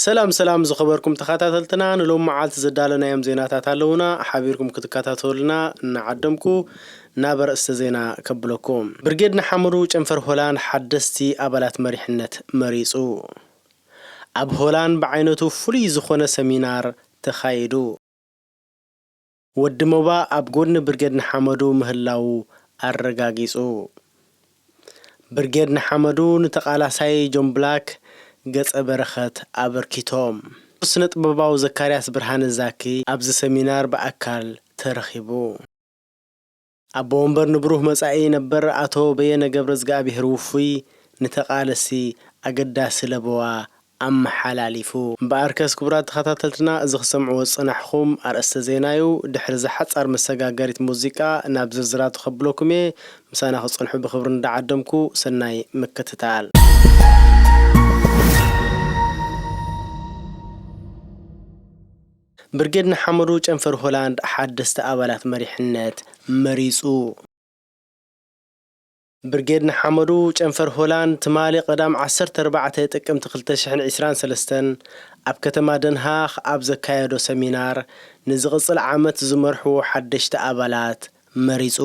ሰላም ሰላም ዝኸበርኩም ተኸታተልትና፣ ንሎም መዓልቲ ዘዳለናዮም ዜናታት ኣለዉና፣ ሓቢርኩም ክትከታተሉና እናዓደምኩ ናብ ኣርእስተ ዜና ከብለኩም። ብርጌድ ንሓመዱ ጨንፈር ሆላንድ ሓደስቲ ኣባላት መሪሕነት መሪጹ። ኣብ ሆላንድ ብዓይነቱ ፍሉይ ዝኾነ ሰሚናር ተኻይዱ። ወዲ ሞባ ኣብ ጎድኒ ብርጌድ ንሓመዱ ምህላዉ ኣረጋጊጹ። ብርጌድ ንሓመዱ ንተቓላሳይ ጆን ብላክ ገጸ በረኸት ኣበርኪቶም። ስነ ጥበባዊ ዘካርያስ ብርሃነ ዛኪ ኣብዚ ሰሚናር ብኣካል ተረኺቡ። ኣቦ ወንበር ንብሩህ መጻኢ ነበር ኣቶ በየነ ገብረዝግኣብሄር ውፉይ ንተቓለስቲ ኣገዳሲ ለበዋ ኣመሓላሊፉ። እምበኣርከስ ክቡራት ተኸታተልትና፣ እዚ ክሰምዕዎ ዝጸናሕኹም ኣርእስተ ዜና እዩ። ድሕሪ እዚ ሓጻር መሰጋገሪት ሙዚቃ ናብ ዝርዝራቱ ከብለኩም እየ። ምሳና ክጸንሑ ብኽብሪ እንዳዓደምኩ፣ ሰናይ ምክትታል። ብርጌድ ንሓመዱ ጨንፈር ሆላንድ ሓደስቲ ኣባላት መሪሕነት መሪጹ። ብርጌድ ንሓመዱ ጨንፈር ሆላንድ ትማሊ ቀዳም ዓሰርተ ኣርባዕተ ጥቅምቲ ክልተ ሽሕን ዕስራን ሰለስተን ኣብ ከተማ ደንሃኽ ኣብ ዘካየዶ ሰሚናር፣ ንዝቕጽል ዓመት ዝመርሕዎ ሓደሽቲ ኣባላት መሪጹ።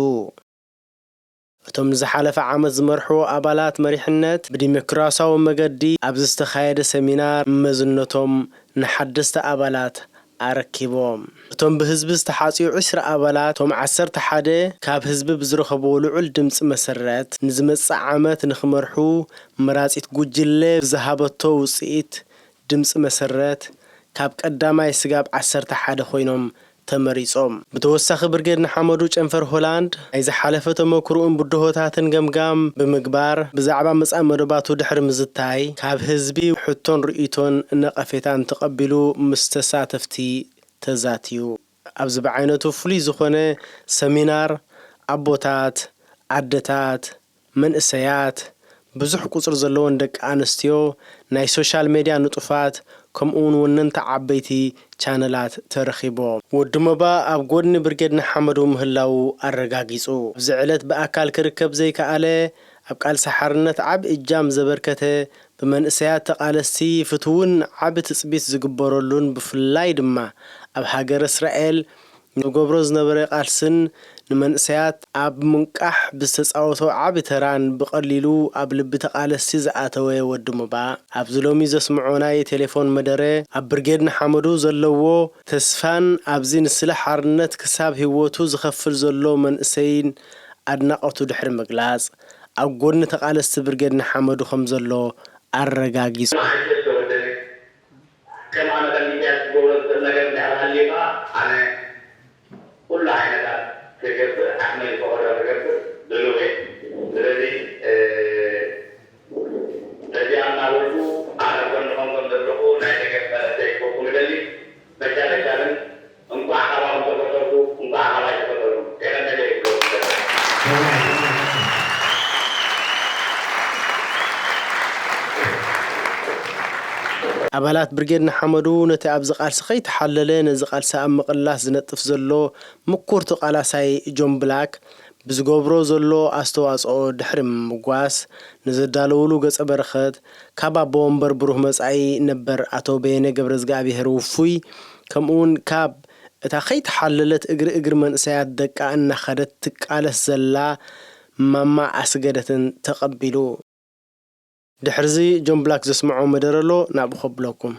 እቶም ንዝሓለፈ ዓመት ዝመርሕዎ ኣባላት መሪሕነት ብዲሞክራሲያዊ መገዲ ኣብ ዝተኻየደ ሰሚናር መዝነቶም ንሓደስቲ ኣባላት ኣረኪቦም። እቶም ብህዝቢ ዝተሓጽዩ ዕስራ ኣባላት፣ እቶም ዓሰርተ ሓደ ካብ ህዝቢ ብዝረኸብዎ ልዑል ድምጺ መሰረት፣ ንዝመጽእ ዓመት ንኽመርሑ መራጺት ጉጅለ ብዝሃበቶ ውጽኢት ድምጺ መሰረት፣ ካብ ቀዳማይ ስጋብ ዓሰርተ ሓደ ኮይኖም ተመሪጾም። ብተወሳኺ ብርጌድ ንሓመዱ ጨንፈር ሆላንድ ናይ ዝሓለፈ ተመክሮኡን ብድሆታትን ገምጋም ብምግባር፣ ብዛዕባ መጻኢ መደባቱ ድሕሪ ምዝታይ፣ ካብ ህዝቢ ሕቶን ርእይቶን ነቐፌታን ተቐቢሉ ምስ ተሳተፍቲ ተዛትዩ። ኣብዚ ብዓይነቱ ፍሉይ ዝኾነ ሰሚናር ኣቦታት፣ ኣደታት፣ መንእሰያት፣ ብዙሕ ቁጽሪ ዘለወን ደቂ ኣንስትዮ፣ ናይ ሶሻል ሜድያ ንጡፋት፣ ከምኡውን ወነንቲ ዓበይቲ ቻነላት ተረኺቦም። ወዲ ሞባ ኣብ ጎድኒ ብርጌድ ንሓመዱ ምህላዉ ኣረጋጊጹ። ኣብዚ ዕለት ብኣካል ክርከብ ዘይከኣለ፣ ኣብ ቃልሲ ሓርነት ዓቢ እጃም ዘበርከተ፣ ብመንእሰያት ተቓለስቲ ፍትውን ዓቢ ትጽቢት ዝግበረሉን፣ ብፍላይ ድማ ኣብ ሃገረ እስራኤል ንገብሮ ዝነበረ ቃልስን ንመንእሰያት ኣብ ምንቃሕ ብዝተጻወቶ ዓቢ ተራን ብቐሊሉ ኣብ ልቢ ተቓለስቲ ዝኣተወ ወዲ ሞባ፣ ኣብዚ ሎሚ ዘስምዖ ናይ ቴሌፎን መደረ፣ ኣብ ብርጌድ ንሓመዱ ዘለዎ ተስፋን ኣብዚ ንስለ ሓርነት ክሳብ ህይወቱ ዝኸፍል ዘሎ መንእሰይን ኣድናቖቱ ድሕሪ ምግላጽ፣ ኣብ ጎድኒ ተቓለስቲ ብርጌድ ንሓመዱ ከም ዘሎ ኣረጋጊጹ። ከም ዓመተ ሚክያስ ክገብሮ ዝኽእል ነገር እንድሕር ሃልዩ ከኣ፣ ኣነ ኩሉ ዓይነታት ክገብር፣ ዓቕመይ ዝፈቐዶ ክገብር ድሉው እየ። ስለዚ፣ እ፣ ነዚኣ እናበልኩ፣ ኣነ ኣብ ጎንኹም ከም ዘለኹ ናይ ደገፍ መልእኽተይ ክህበኩም እደሊ። መሻረሻ ግን፣ እንቋዕ ካባኹም ተፈጠርኩ፣ እንቋዕ ካባይ ተፈጠርኩም። ጤና ይስጥልኝ። ኣባላት ብርጌድ ንሓመዱ ነቲ ኣብዚ ቃልሲ ከይተሓለለ ነዚ ቃልሲ ኣብ ምቕላስ ዝነጥፍ ዘሎ ምኩር ተቓላሳይ ጆን ብላክ ብዝገብሮ ዘሎ ኣስተዋጽኦ ድሕሪ ምምጓስ፣ ንዘዳለውሉ ገጸ በረኸት ካብ ኣቦ ወንበር ብሩህ መጻኢ ነበር ኣቶ በየነ ገብረዝግኣብሄር ውፉይ፣ ከምኡውን ካብ እታ ከይተሓለለት እግሪ እግሪ መንእሰያት ደቃ እናኸደት ትቃለስ ዘላ ማማ ኣስገደትን ተቐቢሉ። ድሕርዚ ጆን ብላክ ዘስምዖ መደረ ኣሎ፣ ናብኡ ከብለኩም።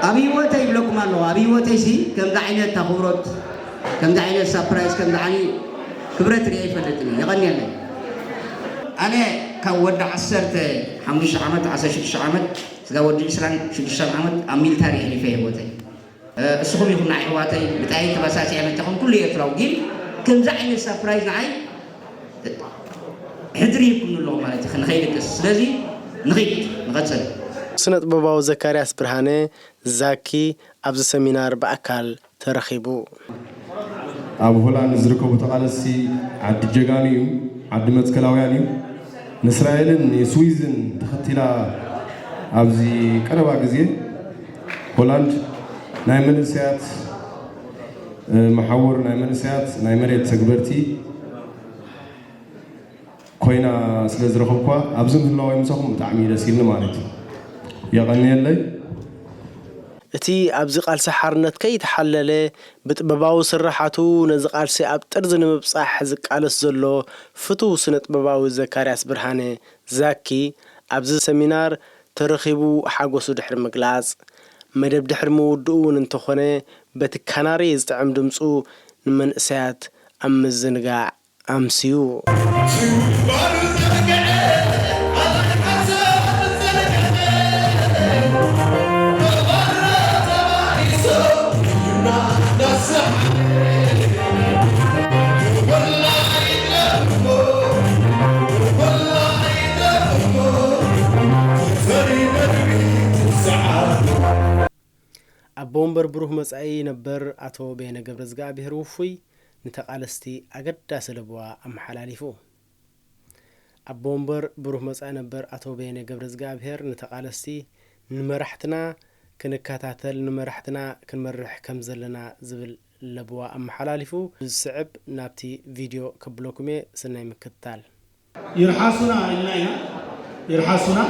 ኣብ ህይወተይ ይብለኩም ኣለኹ፣ ኣብ ህይወተይ ሲ ከምዚ ዓይነት ኣኽብሮት፣ ከምዚ ዓይነት ሳፕራይዝ፣ ከምዚ ዓይነት ክብረት ርእየ ኣይፈልጥን እየ። የቐንየለይ። ኣነ ካብ ወዲ ዓሰርተ ሓሙሽተ ዓመት፣ ዓሰርተ ሽዱሽተ ዓመት፣ ስጋ ወዲ ዕስራን ሽዱሽተን ዓመት ኣብ ሚሊታሪ ኣሕሊፈ ህይወተይ። እ፣ እስኹም ኢኹም ንዓይ ኣሕዋተይ፣ ብጣይ ተባሳሲ መታኹም ኩሉ ኤርትራዊ፣ ግን ከምዚ ዓይነት ሳፕራይዝ ንዓይ ሕድሪ ይኩን ኣለኹ ማለት እዩ፣ ንኸይድቅስ። ስለዚ ንኺድ፣ ንቐጽል። ስነ ጥበባዊ ዘካርያስ ብርሃነ፣ ዛኪ፣ ኣብዚ ሰሚናር ብኣካል ተረኺቡ። ኣብ ሆላንድ ዝርከቡ ተቓለስቲ ዓዲ ጀጋኑ እዩ፣ ዓዲ መትከላውያን እዩ። ንእስራኤልን ንስዊዝን ተኸቲላ ኣብዚ ቀረባ ግዜ ሆላንድ ናይ መንእሰያት፣ እ፣ መሓውር ናይ መንእሰያት ናይ መሬት ተግበርቲ ኮይና ስለ ዝረኸብኳ፣ ኣብዚ ምህላወይ ምሳኹም ብጣዕሚ እዩ ደስ ኢልኒ ማለት እዩ። የቐንየለይ። እቲ ኣብዚ ቃልሲ ሓርነት ከይተሓለለ ብጥበባዊ ስርሓቱ ነዚ ቃልሲ ኣብ ጥርዚ ንምብጻሕ ዝቃለስ ዘሎ ፍቱው ስነ-ጥበባዊ ዘካርያስ ብርሃነ፣ ዛኪ፣ ኣብዚ ሰሚናር ተረኺቡ ሓጎሱ ድሕሪ ምግላጽ፣ መደብ ድሕሪ ምውድኡ እውን እንተኾነ፣ በቲ ካናሪ ዝጥዕም ድምጹ ንመንእሰያት ኣብ ምዝንጋዕ ኣምስዩ። ኣቦ ወንበር ብሩህ መጻኢ ነበር ኣቶ በየነ ገብረዝግኣብሄር ውፉይ ንተቓለስቲ ኣገዳሲ ለበዋ ኣመሓላሊፉ። ኣቦ ወንበር ብሩህ መጻኢ ነበር ኣቶ በየነ ገብረዝግኣብሄር ንተቓለስቲ፣ ንመራሕትና ክንከታተል፣ ንመራሕትና ክንመርሕ ከም ዘለና ዝብል ለበዋ ኣመሓላሊፉ። ብዝስዕብ ናብቲ ቪድዮ ከብለኩም እየ፣ ሰናይ ምክትታል። ይርሓሱና ኢልና ኢና፣ ይርሓሱና።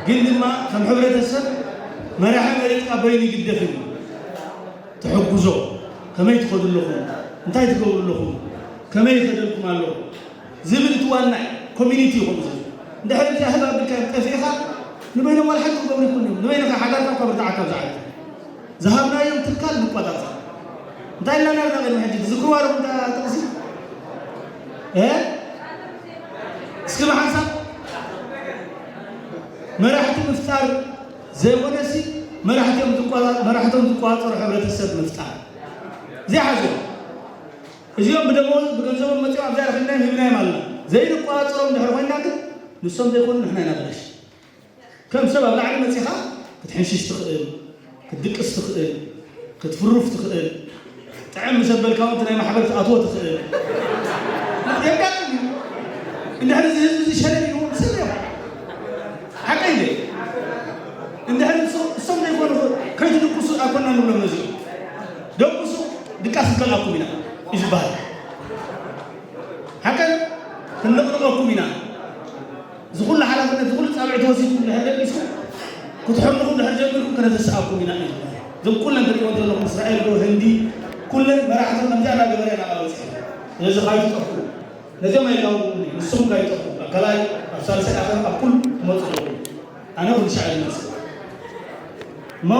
ግን ድማ ከም ሕብረተሰብ መራሒ መሪጽካ በይኑ ይግደፍ እዩ። ትሕግዞ፣ ከመይ ትኸዱ ኣለኹም፣ እንታይ ትገብሩ ኣለኹም፣ ከመይ ይኸደልኩም ኣሎ ዝብል እቲ ዋና ኮሚኒቲ ይኸውን። እዚ እንድሕር እቲ ኣህባብ ኢልካ ጠፊእኻ ንበይኖም ዋላ ሓንቲ ክገብሩ ይኽእሉ እዮም። ንበይንኻ ሓዳርካ እኳ ብርትዓካ ኣብዚ ዓዲ ዝሃብናዮም ትካል ንቆጻጸር። እንታይ ኢልና ነርና ቅድሚ ሕጂ? ትዝክርዋ ዶ እታ ጥቕሲ? እ? እስኪ ብሓንሳብ መራሕቲ ምፍጣር ዘይኮነሲ፣ መራሕቶም ዝቆጻ-፣ መራሕቶም ዝቆጻጸሩ ሕብረተሰብ ምፍጣር። እዚኣ ሓዝዮ። እዚኦም ብደሞዝ፣ ብገንዘቦም መጺኦም ኣብዚኣ ረኺብናዮም ሂብናዮም ኣለና። ዘይንቆጻጸሮም እንድሕር ኮይንና ግን፣ ንሶም ዘይኮኑ ንሕና ኢና ብላሽ። ከም ሰብ ኣብ ላዕሊ መጺኻ ክትሕንሽሽ ትኽእል፣ ክትድቅስ ትኽእል፣ ክትፍሩፍ ትኽእል፣ ጥዕም ምስ ኣበልካ እውን እቲ ናይ ማሕበር ክትኣትዎ ትኽእል። የጋጥም እዩ። እንድሕር እዚ ህዝቢ እዚ ሸለል ኢልዎ ሰብ እዮም። ሓቀይ እንደ እንድሕር ንሶ-፣ እሶም ዘይኮኑ ከይትድቅሱ ኣይኮና ንብሎም ነዚኦም። ደቅሱ ድቃስ ንከልኣኩም ኢና እዩ ዝበሃል። ሓቀይ ክንነቕንቐኩም ኢና። እዚ ኩሉ ሓላፍነት፣ እዚ ኩሉ ጻውዒት ወሲድኩም ድሕር ደቂስኩም፣ ክትሕምኹም ድሕር ጀሚርኩም፣ ከነተስኣኩም ኢና እዩ ዝበሃል። እዞም ኩለን ትሪእዎም ዘለኹም፣ እስራኤል ዶ፣ ህንዲ፣ ኩለን መራሕተን ከምዚኣ እናገበረ ኢና ኣብኣ በጺሐን። ስለዚ ካይትጠፍኡ፣ ነዚኦም ኣይላውኩም እዩ፣ ንስኹም ካይትጠፍኡ፣ ኣብ ካልኣይ፣ ኣብ ሳልሳይ ኣኸር፣ ኣብ ኩሉ ትመጹ ዘለኹም። ኣነ ኩሉ ሻዕ ይመጽእ። እሞ